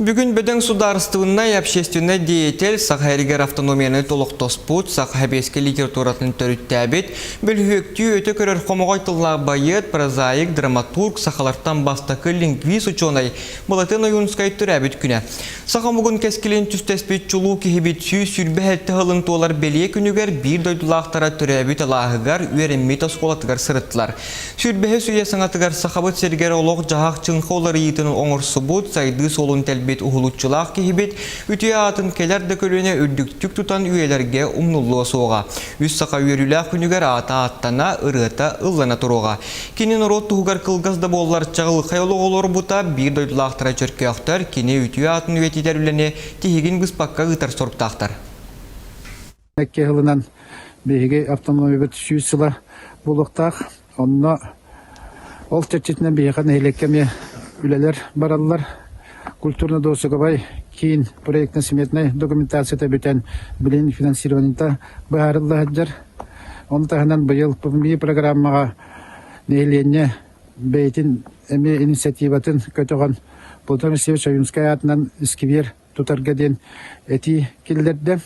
Бүгүн бөдөҥ судаарыстыбыннай общественнай деятель, Саха эригэр автономияны толохтоспут, саха сэбиэскэй литературатын төрүттээбит, бөлүһүөктүү өтө көрөр хомоҕой тыллаах байыат, прозаик, драматург, сахалартан бастакы лингвист учуонай Былатын Ойуунскай төрөөбүт күнэ. Саха омугун кэскилин түстэспит чулуу киһибит 126 сылын туолар бэлиэ күнүгэр биир дойдулаахтара төрөөбүт алааһыгар үөрэммит оскуолатыгар сырыттылар. Сүүрбэһис үйэ саҥатыгар Сахабыт сиригэр олох-дьаһах чыҥха уларыйыытын оҥорсубут, сайдыы суолун тэлбит уһулуччулаах киһибит үтүө аатын кэлэр да көлүөнэ үрдүктүк тутан үйэлэргэ умнуллуо суоҕа. Үс саха үөрүүлээх күнүгэр аата ааттана, ырыата ыллана туруоҕа. Кини норуот туһугар кылгас да буоллар чаҕылхай олоҕу олорбута, биир дойдулаахтара чөркөөхтөр кини үтүө аатын үйэтитэр үлэни тиһигин быспакка ыытар соруктаахтар. Икки сылынан биһиги автономиябыт 100 сыла буолуохтаах. Онно ол чэрчитинэн биһиэхэ нэһилиэккэ эмиэ үлэлэр бараллар. Культурно-досуговай киин проектно-сметнай документацията бүтэн, билигин финансированиета быһаарылла сылдьар. Ону таһынан быйыл ПМИ программаҕа нэһилиэнньэ бэйэтин эмиэ инициативатын көтөҕөн Платон Алексеевич Ойуунскай аатынан искибиэр тутарга диэн этии киллэрдэ.